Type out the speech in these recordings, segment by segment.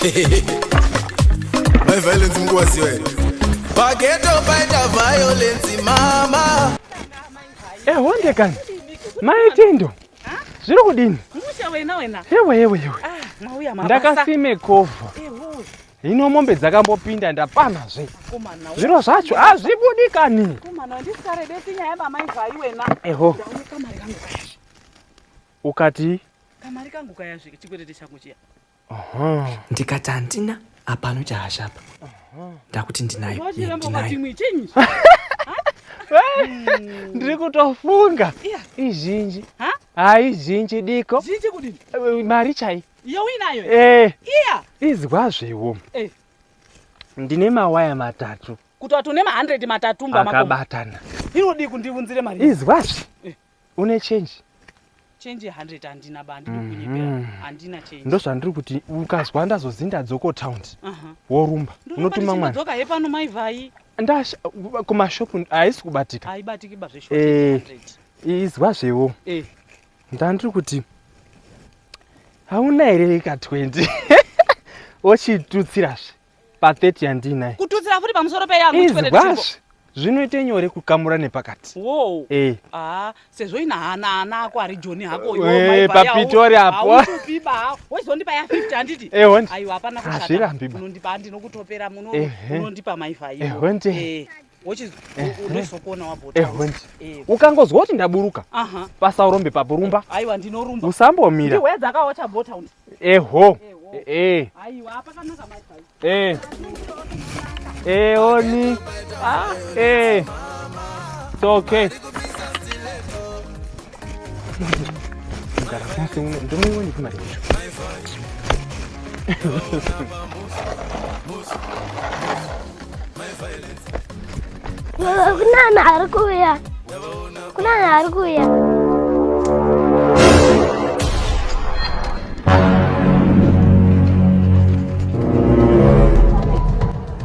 My violence mukuwaziwa here? Pageto paita violence mama. Eh, honde kani. Mai Tendo. Zviri kudini? Musha wena wena. Hewe hewe hewe. Ah, mauya mabasa. Ndakasime kovha. Ewo, Hino mombe dzakambopinda ndapamazve. komana. Zviro zvacho hazvibudi kani. Komana, ndisare besi nyaya bamai vai wena. Eho, Ndaona kamari kangu kayazve. ukati Kamari kangu kayazve chikwerete changu chiya. Aha. Ndikati handina apa anoita hasha apa. Ndakuti ndinayo. Yeah, Wachiramba ukati ndinayo. imwe chinyi? Ndiri kutofunga. Iya. Izhinji. Ha? Hai zhinji diko. Zhinji kudini? Eh, Mari chai. Yauinayo. Eh, Iya. izwazvewo. Eh. Ndine mawaya matatu Kuti watone ma 100 matatumba mako. akabatana. Inodii kundiunzire mari? Izwazve. Eh. Une change. Change 100 handina ba ndinokunyepera. Handina change. Ndozvandiri kuti ukazwa ndazozinda dzoko town Aha. worumba unotuma mwana. Ndodzoka hepano mai vai. Ndasha kumashopu haisi kubatika. Aibatiki ba zvesho Eh. 100. Izwazvewo. Eh. Ndandiri kuti hauna here ka 20 ochitutsirazve pa 30 yandinayo. Kututsira futi pamusoro peyangu chikwerete chiripo. Izwazve zvinoite nyore kukamura nepakati. Wow. Eh. Ah, sezvo ina hana ana ako ari Joni hako Eh, paPitoria apo. Hautupiba. Woizondipa ya 50 handiti? Eh, hondi. Aiwa hapana kushata. Hazvirambi ba. Unondipa ndinokutopera muno Ehe. unondipa maifa iyo. Eh, hondi. Eh. Wochiz unozokuona wabhota. Eh, hondi. Eh. Ukangozwa kuti ndaburuka Aha. pasaurombe paporumba Aiwa ndinorumba. usambomira. Ndiwedza akaocha bota undi. Eho. Eho. Eh. Aiwa pakanaka maifa. Eh. Eh, oni. Ah, eh. It's okay. Mugara pasi uno ndomuiwa nekumari yacho. Kuna vanhu ari kuuya. Kuna vanhu ari kuuya.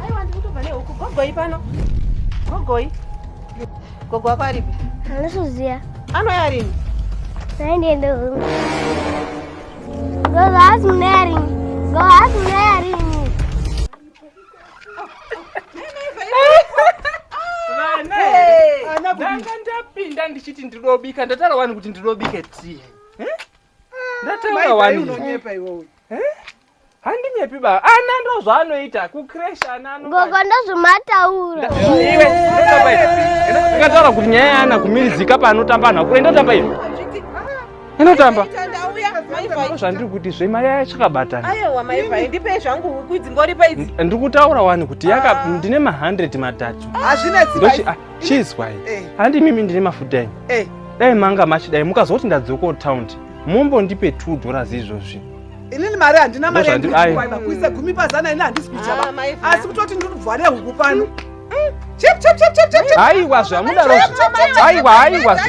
Aiwa ndikutobva nehuku. Gogoi pano. Gogoi. Gogo wako aripi? Handisi Anouya rini? Ndaindiende hungu. Gogo haasi munouya rini. Gogo haasi munouya rini. Ndanga ndapinda ndichiti ndinobika ndataura wani kuti ndinobike tii. Eh? Ndataura wani. Unonyepa iwewe. Handinyepi ba. Ana ndozvaanoita kucrash ana ano. Gogo ndozvomataura. Iwe, ndotamba iwe. Ndakataura kuti nyaya yaana kumirizika paanotamba anhu akuru endotamba iwe. Endotamba. Ndauya maivai. Zvandiri kuti zvemari yachakabatana. Aiwa maivai ndipe zvangu huku idzi ngoripa idzi. Ndiri kutaura wani kuti yaka ndine ma100 matatu. Hazvinetsi Ndochi ah, chizwai. Eh. Handi mimi ndine mafuta enyu. Eh. Dai manga machidai mukazoti ndadzoka town mumbondipe 2 dollars izvozvi. Inini mari handina mari Ndozvandi- ai. yandikuiba kuisa gumi pazana ini handisi kuita Ah, ba. maivai. Asi kutoti ndinobva nehuku pano. Chip chip chip chip chip. Aiwa zvamudarozvo. Aiwa aiwa.